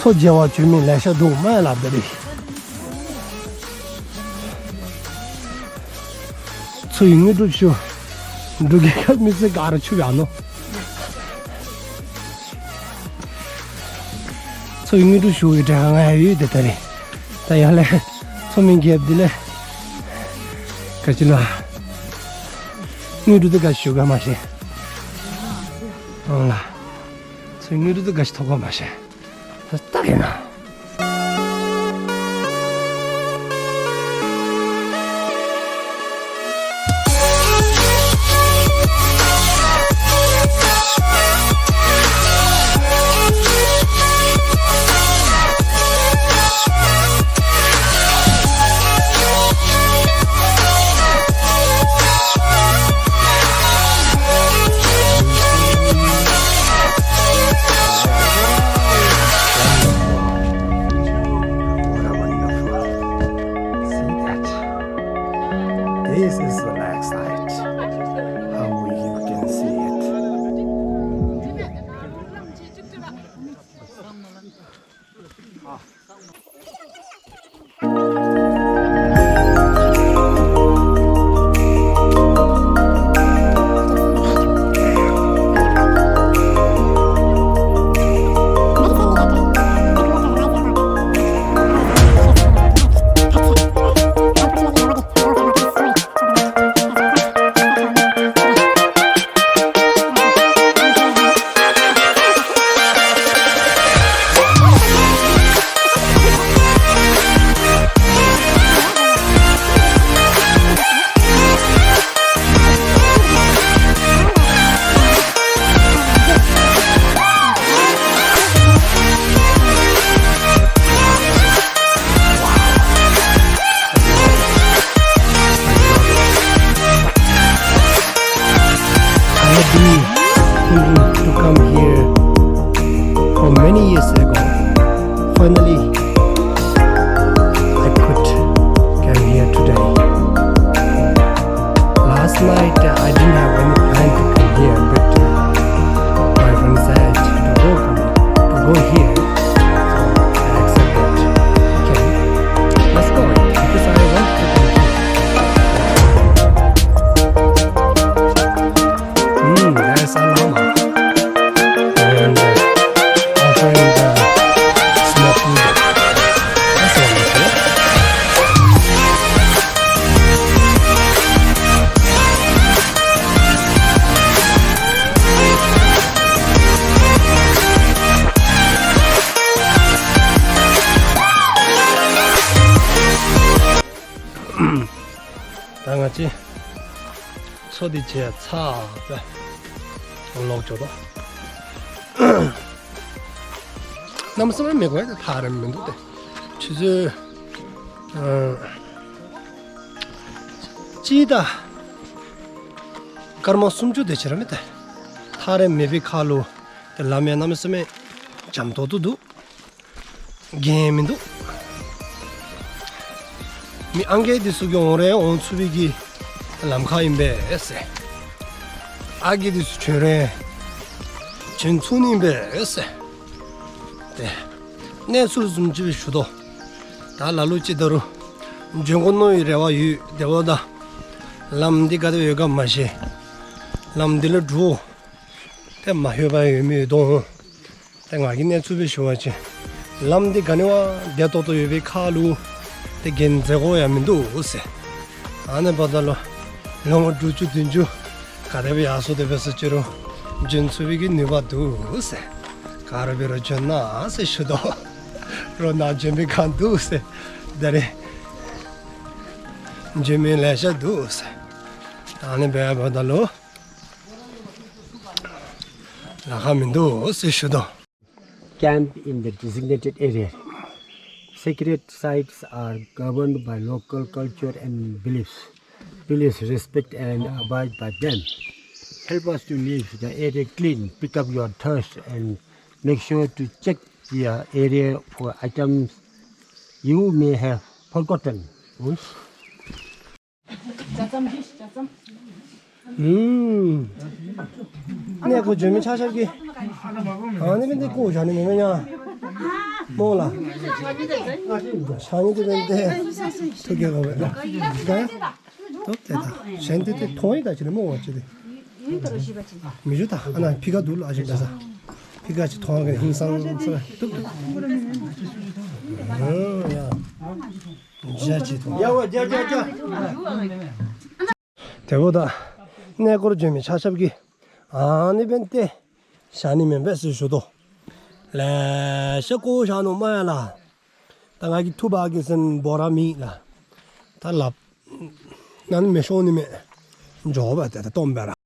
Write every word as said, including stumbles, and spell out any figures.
མཇལ་བར་བྱོན་མི་ལེ་ཤ་འདུག་མས་ལགས། ད་རེས་ཚུར་དངོས་གྲུབ་ཞུ། འབྲུག་རྒྱལ་ཁབ་མི་སེར་ག་ར་ཚུར་ཡར་ནོ། ཚུར་དངོས་གྲུབ་ཞུ་བའི་གྲལ་ཁར་ང་ཡང་ཡོད་དེ། ད་རེས་ད་ཡར་ལས་ཚོགས་མི་རྒྱལཔོ་འདི་ལས་ག་ཅི་ལགས། དངོས་གྲུབ་འདི་ག་ཞུ་ག་མ་ཤེས། ཨང་ལགས། ཚུར་དངོས་གྲུབ་འདི་ག་ཞིག་ཐོབ་ག་མ་ཤེས། ད་ལྟ་ཡིན་ན། What a wonderful. See that? This is the lake side. How you can see it. I have been thinking to come here for many years ago. Finally, I could came here today. Last night, uh, I didn't have any plan to come here, but, uh, my friend said to go, to go here. So I accepted. Okay, let's go, because I want to go here. Mm, that's a llama. And, uh, offering the small food. That's wonderful. ད་ང་བཅས་མཚོ་འདི་མཇལ་ཚར་བས་ལོག་འགྱོ་དོ། གནམ་མེད་ས་མེད་མི་དགོས་ཏེ་ཐག་རིང་མི་འདུག་སྟེ། ཆུ་ཚོད་ཨ་གཅིག་དང་སྐར་མ་སུམ་ཅུ་དེ་ཅིག་ར་མས་ཏེ། ཐག་རིང་མེད་པའི་ཁར་ལུ་ཏེ་ལམ་ཡང་གནམ་མེད་ས་མེད་འཇམ་ཏོག་ཏོ་འདུག། འགྱེལ་མི་འདུག། མི་ཨང་རྒས་འདི་ཚུ་གིས་འོང་རུང་འོང་ཚུགས་པའི་གི་ལམ་ཁར་ཨིན་པས་ཟེར། ཨ་རྒས་འདི་ཚུ་བྱོན་རུང་བྱོན་ཚུགས་ནི་ཨིན་པས་ཟེར། ཏེ་གནས་ཚུལ་བཟུམ་ཅིག་སྦེ་ཞུ་དོ། ད་ལ་ལུ་ཅིག་ད་རུང་བྱོན་དགོ་མནོ་བའི་རེ་བ་ཡོད། དེ་འབདཝ་ད་ལམ་འདི་ག་དེ་ཡོད་ག་མ་ཤེས། ལམ་འདི་ལས་འགྲོ་ཏེ་མ་ལྷོད་པར་ཡོད་མི་ཡོད་དོ། ཏེ་ང་གིས་གནས་ཚུལ་སྦེ་ཞུ་བ་ཅིན་ལམ་འདི་ག་ནི་བ་བདེ་ཏོག་ཏོ་ཡོད་པའི་ཁར་ལུ་ཏེ་འགྱེལ་མཛད་དགོཔ་ཡང་མིན་འདུག་ཟེར། ཨ་ནི་འབདཝ་ད་ལུ་ལོ་ངོ་དྲུག་ཅུ་བདུན་ཅུ་ག་དེ་སྦེ་ཡར་སོང་སྟེ་འབད་སོང་ཅི་རུང་བྱོན་ཚུགས་པའི་གི་ནུས་པ་འདུག་ཟེར། ག་ར་འབད་རུང་བྱོན་གནང་ཟེར་ཞུ་དོ། རོགས་གནང་། བྱོན་པའི་བསྒང་འདུག་ཟེར། ད་རེས་བྱོན་མི་ལེ་ཤ་འདུག་ཟེར། ཨ་ནི་འབདཝ་ད་ལུ་ལཱ་ཁག་མིན་འདུག་ཟེར་ཞུ་དོ། Camp in the designated area. Sacred sites are governed by local culture and beliefs. Please respect and abide by them. Help us to leave the area clean, pick up your trash, and make sure to check the area for items you may have forgotten. ཨུམ། གནས་སྐོར་བྱོན་མི་ཆ་ཁྱབ་ཀྱིས་ཨ་ནི་མི་འདི་བཀོ་བཞག་ནི་མེན་མེན་ཡ། མོ་ལ། ཤ་ཉེ་དེ་བན་ཏེ། ཐུགས་ཀྱི་གོ་བས་ན། ག་ཡ། ཏོ་ཏེ་ད། གཞན་དེ་དེ་མཐོང་ཡི་ད་ཅི་རེ་མོ་བ་ཅི་རེ། མི་ཞུ་ད་ཨ་ན་ཕི་ཀ་འདུག་ལ་ཨ་ཞིམ་ད་ས། ཕི་ཀ་ཅི་མཐོང་གི་ཧིང་སང་ས་ཏུག་ཏུག་ཨ་ཡ། ཇ་ཅི་མཐོང་། ཡ་བ་ཇ་ཇ་ཇ། དེ་བོ་ད་གནས་སྐོར་བྱོན་མི་ཆ་ཁྱབ་ཀྱིས་ཨ་ནི་བན་ཏེ་ཤ་ནི་མེན་པས་ཟེར་ཞུ་དོ། ལེ་ཤ་ཀོ་ཤ་ནུ་མ་ཡ་ལ། ད་ང་གི་ཐུ་བ་གི་སེན་བོ་ར་མི་ལ། ད་ལབ་ན་ནི་མེ་ཤོ་ནི་མེ་འཇོ་བ་དེ་ད་སྟོན་པ་ར།